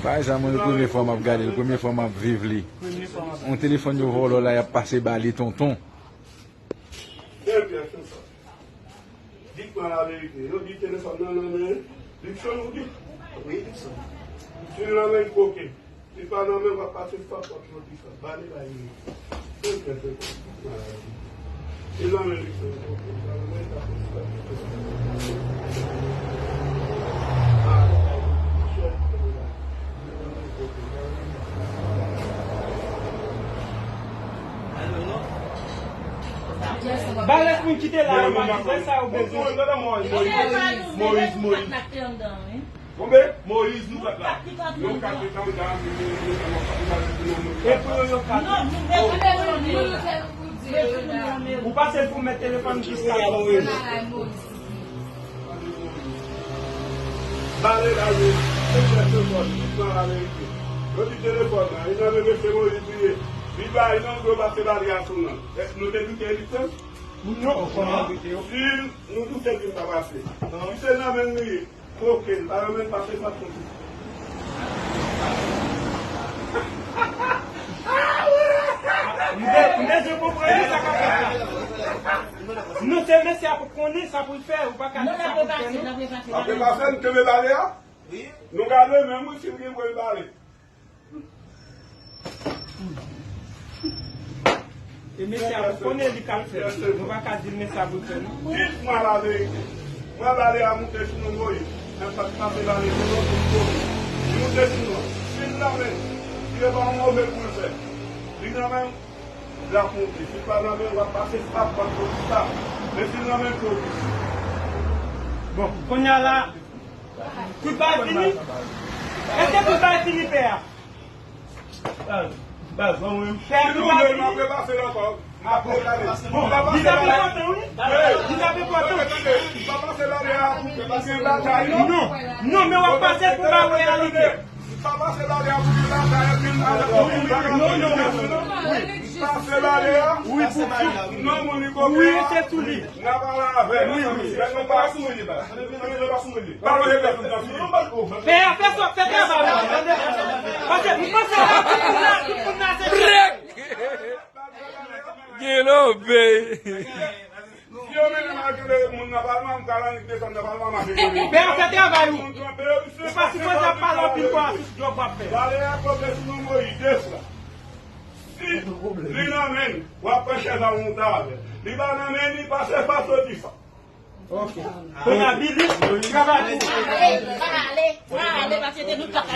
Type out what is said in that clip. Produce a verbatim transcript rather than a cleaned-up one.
Bagay sa, mwen, premye fwa m ap gade l, premye fwa m ap viv li. Yon telefòn yo vòlò la, y ap pase ba li tonton. Di mwen laverite. Yo di telefòn nan nan men Luckson, ou di? Wi, Luckson. Si l nan men koke. Si l pa nan men, w ap pase fap, w ap soti fap. Ba li la, li. Yo kè se maladi. Si l nan men Luckson, koke. L nan men ta pou fap. Ba li la, li. Chèf, li nan men koke. Ba lòt moun ki te la yo, Moyiz, lè sa yo bezwen. Moyiz, Moyiz, Moyiz. Konbe? Moyiz, nou kat la. Nou kat la, nou kat la, nou kat la. E pou yo, yo kat la. Ou pase pou mèt telefòn jiska la. Ba li la, li. Se kè se fò, li pran laverite. Yo di telefòn nan, li nan men mesye Moyiz li ye. Li ba li nan dlo, pase ba li a sou nan. Èske nou te doute li, sè? Non, kòman? Si nou doute li pa pase. Si se nan men li ye, koke, li pa nan men pase pa koke. M de-, m bezwen konprann sa k ap fèt la. Non, se mesye a pou konnen sa pou l fè, ou pa ka di sa pou l fè, non. Apre pase, nou kenbe bale a. Nou gade menm, wi, si l gen pou l bale. E mesye a pou konnen li k ap fè. Nou pa ka di l mesye a pou l fè, non. Di mwen laverite. Mwen bale a moute sou nou, Moyiz. Mwen pa t pase bale sou nou, pou konnen. Li moute sou nou. Si l nan men, li pa yon move pou l fè. Li nan men, l ap moute. Si l pa nan men, w ap pase fap, w ap soti fap. Men si l nan men, koke. Bon, kounye a la, tout bagay fini? Èske tout bagay fini, pè a? Baz, baz, ban mwen. Pè a, tout bagay fini? Bon, li t ap enpòtan, wi. Li t ap enpòtan. Non, non, men w ap pase pou ba w reyalite. Non, non, non. Wi, pou, wi, se sou li. Wi, wi. Pè a, fè sa, fè travay ou, tande? Paske m panse la, tout moun la, tout moun la, se Gen lo bey. Si yo mennen m al kenbe moun nan palman, m ka annik desann nan palman, m ap kenbe. Pè a, fè travay ou. Ou pa sipoze ap pale anpil pou asous djòb w ap fè. Bale a koke sou nou, Moyiz, desann. Si li nan men l, w ap pran chèz a yon tab. Li pa nan men li, pase pa soti fa. Ok. Kounye a, Bilis, travay pou ou. Ale, ale, ale, paske te nou t ap